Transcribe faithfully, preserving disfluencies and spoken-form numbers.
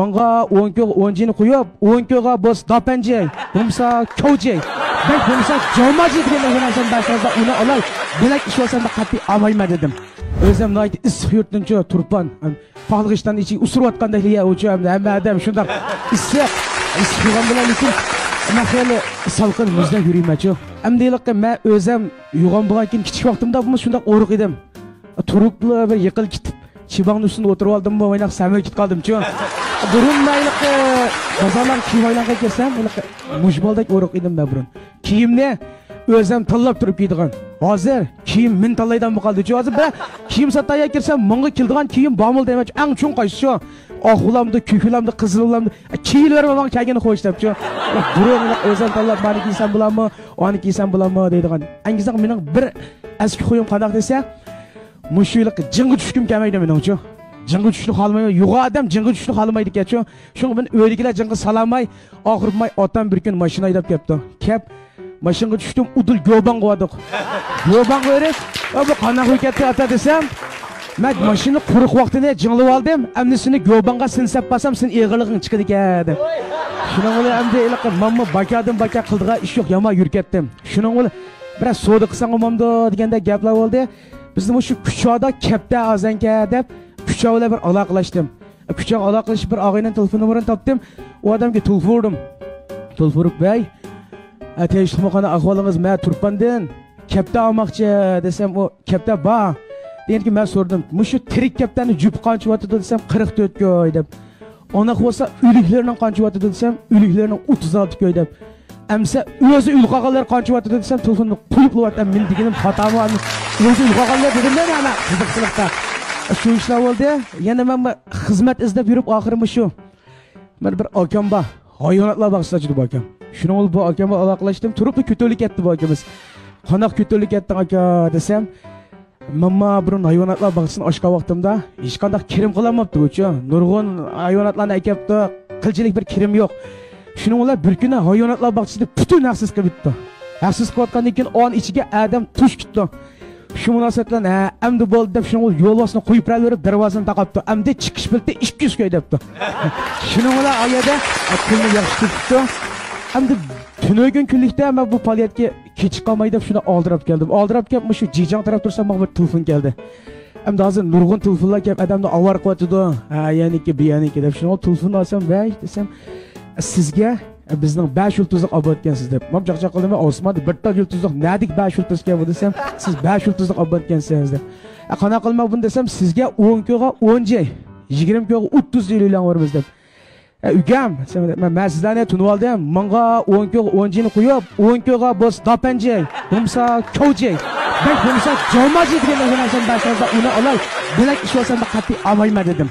ماڭا ئون كوغا ئون جىنى قويۇپ، ئون كوغا بولسا داپەنجەي، بولمىسا كوجەي، بەك بولمىسا جوماجى دېگەن نەرسىنى بەرسەڭلار، ئۇنى ئالاي. بۆلەك ئىش بولسا قەتئىي ئالمايمەن دېدىم. ئۆزۈم ناھايىتى ئىسسىق يۇرتتىنچۇ، تۇرپان. پاخلىقىشتان ئىچى ئۇسۇرۇۋاتقاندەك يە ئۇچۇ، ھەمدە ھەممە ئادەم شۇنداق ئىسسىق، ئىسسىق بولغان بىلەن، لېكىن مەن خېلى سالقىن، مۇزدەك يۈرىمەنچۇ. ئەمدى ھېلىقى مەن ئۆزۈم يوغان بولغان كېيىن كىچىك ۋاقتىمدا بۇمۇ شۇنداق ئورۇق ئىدىم. تۇرۇپلا بىر يىقىلىپ كېتىپ، چىباڭنىڭ ئۈستىدە ئولتۇرۇۋالدىممۇ، ۋايناق سەمرىپ كېتىپ قالدىمچۇ. بۇرۇن مەن ھېلىقى بازارلارغا كىيىم ئايلانغان كەلسەم، ھېلىقى مۇشۇ بالدەك ئورۇق ئىدىم مەن بۇرۇن. كىيىمنى ئۆزۈم تاللاپ تۇرۇپ كىيىدىغان. ھازىر كىيىم مېنى تاللايدىغان بولۇپ قالدىچۇ. ھازىر بىر كىيىم ساتايا كىرسەم، ماڭا كېلىدىغان كىيىم بارمۇ دەيمەنچۇ. ئەڭ چوڭ قايسىچۇ؟ ئاق بولامدۇ، كۆك بولامدۇ، قىزىل بولامدۇ؟ كىيىۋېرىپ ماڭا كەلگىنى خوش دەپچۇ. بۇرۇن ئۆزۈم تاللاپ، مانا كىيسەم بولاممۇ، ئانى كىيسەم بولاممۇ دەيدىغان. ئەڭگىزەڭ مېنىڭ بىر ئەسكى خۇيۇم قانداق دېسە، مۇشۇ يىلقى جىڭغا چۈشكۈم كەلمەيدۇ مېنىڭچۇ. جىڭغا چۈشۈشنى خالىمايمەن. يوغان ئادەم جىڭغا چۈشۈشنى خالىمايدىكەنچۇ. شۇڭا مېنى ئۆيدىكىلەر جىڭغا سالالماي، ئاخىرى ماي ئاتام بىر كۈنى ماشىنا ھەيدەپ كەپتۇ. كەپ، ماشىنىغا چۈشتۈم، ئۇدۇل گيوباڭغا باردۇق. گيوباڭغا بېرىپ، «ئا، بۇ قانداق بولۇپ كەتتى، ئاتا؟» دېسەم، «مەن ماشىنىنى قۇرۇق ۋاقتىنى جىڭلىۋالدىم، ئەمدى سېنى گيوباڭغا سېنى سەپ بارسام، سېنى ئېغىرلىقىڭ چىقىدىكەن» دېدى. شۇنىڭ بىلەن ئەمدى ھېلىقى مامما باكادىن باكا قىلىدىغان ئىش يوق، يامان يۈرۈپ كەتتىم. شۇنىڭ بىلەن بىرەر سودا قىلساڭ بولمامدۇ دېگەندەك گەپلەر بولدى. بىزنىڭ مۇشۇ كۇچادا كەپتەر ئازەنكەن دەپ، كۇچا بىلەن بىر ئالاقىلەشتىم. كۇچاغا ئالاقىلىشىپ بىر ئاغىنىنىڭ تېلېفون نومۇرىنى تاپتىم. ئۇ ئادەمگە تېلېفون ئۇردۇم. تېلېفون ئۇرۇپ، «ۋەي، ئە، تىنچلىقمۇ، قانداق ئەھۋالىڭىز؟ مەن تۇرپاندىن كەپتەر ئالماقچى» دېسەم، ئۇ، «كەپتەر بار» دېگەندىكىن مەن سورىدىم، «مۇشۇ تىرىك كەپتەرنىڭ جۈپى قانچە بولۇۋاتىدۇ؟» دېسەم، «قىرىق تۆت كوي» دەپ. «ئانداق بولسا ئۆلۈكلىرىنىڭ قانچە بولۇۋاتىدۇ؟» دېسەم، «ئۆلۈكلىرىنىڭ ئوتتۇز ئالتە كوي» دەپ. ئەمسە ئۆزى ئۆلۈپ قالغانلار قانچە بولۇۋاتىدۇ دېسەم، تېلېفوننى قويۇپلا ئۇرۇۋاتىمەن. مېنىڭ دېگىنىم خاتامۇ؟ ئەمدى ئۆزى ئۆلۈپ قالغانلار دېدىمدە، مانا قىزىقچىلىقتا. شۇ ئىشلار بولدى. يەنە مەن خىزمەت ئىزدەپ يۈرۈپ، ئاخىرى مۇشۇ مانا بىر ئاكام بار، ھايۋاناتلار باغچىسىدا ئاچىدۇ بۇ ئاكام. شۇنىڭ بىلەن بۇ ئاكام بىلەن ئالاقىلەشتىم، تۇرۇپلا كۆتۈرۈلۈپ كەتتى بۇ ئاكىمىز. «قانداق كۆتۈرۈلۈپ كەتتىڭ ئاكا؟» دېسەم، «مامما، بۇرۇن ھايۋاناتلار باغچىسىنى ئاچقان ۋاقتىمدا ھېچقانداق كىرىم قىلالماپتىغۇچۇ. نۇرغۇن ھايۋاناتلارنى ئەكەپتۇ، قىلچىلىك بىر كىرىم يوق. شۇنىڭ بىلەن بىر كۈنى ھايۋاناتلار باغچىسىنى پۈتۈن ھەقسىز قىلىۋېتىپتۇ. ھەقسىز قىلىۋاتقاندىن كېيىن ئون ئىچىگە ئادەم توشۇپ كېتىپتۇ. شۇ مۇناسىۋەت بىلەن، ھە، ئەمدى بولدى» دەپ، شۇنىڭ يولۋاسنى قويۇپ بېرىۋېرىپ، دەرۋازىنى تاقاپتۇ. «ئەمدى چىقىش بېلىتى ئىككى يۈز كوي» دەپتۇ. شۇنىڭ بىلەن ئۇ يەردە پۇلنى ياخشى تېپىپتۇ. ئەمدى تۈنۈگۈن كۈنلۈكتە مەن بۇ پائالىيەتكە كېچىكىپ قالماي دەپ شۇنداق ئالدىراپ كەلدىم. ئالدىراپ كەپ مۇشۇ جىجاڭ تەرەپ تۇرسام، ماڭا بىر تېلېفون كەلدى. ئەمدى ھازىر نۇرغۇن تېلېفونلار كەپ ئادەمنى ئاۋارە قىلىۋاتىدۇ. ھە، يەنىكى، بۇ يەنىكى دەپ. شۇنىڭغا تېلېفون ئالسام، «ۋەي» دېسەم، «سىزگە بىزنىڭ بەش يۇلتۇزلۇق ئاپارتكەنسىز» دەپ. مەن چاقچاق قىلدىم، «ئوسمان، بىر تال يۇلتۇزلۇق نەدىكى بەش يۇلتۇزكەن بۇ؟» دېسەم، «سىز بەش يۇلتۇزلۇق ئاپارتكەنسىز» دەپ. «ئە، قانداق قىلماق بۇنى؟» دېسەم، «سىزگە ئون كوغا ئون جەي، يىگىرمە كوغا ئوتتۇز جەي ئېلان بېرىمىز» دەپ. «ئە، ئۇكام، مەن، مەن سىزلەرنى تونۇۋالدىم. ماڭا ئون كوغا ئون جەينى قويۇپ، ئون كوغا بولسا داپەنجەي، بولمىسا كوجەي، بەك بولمىسا جوماجەي دېگەن نەرسىنى بەرسەڭلار، ئۇنى ئالاي. بۆلەك ئىش بولسا قەتئىي ئالمايمەن» دېدىم.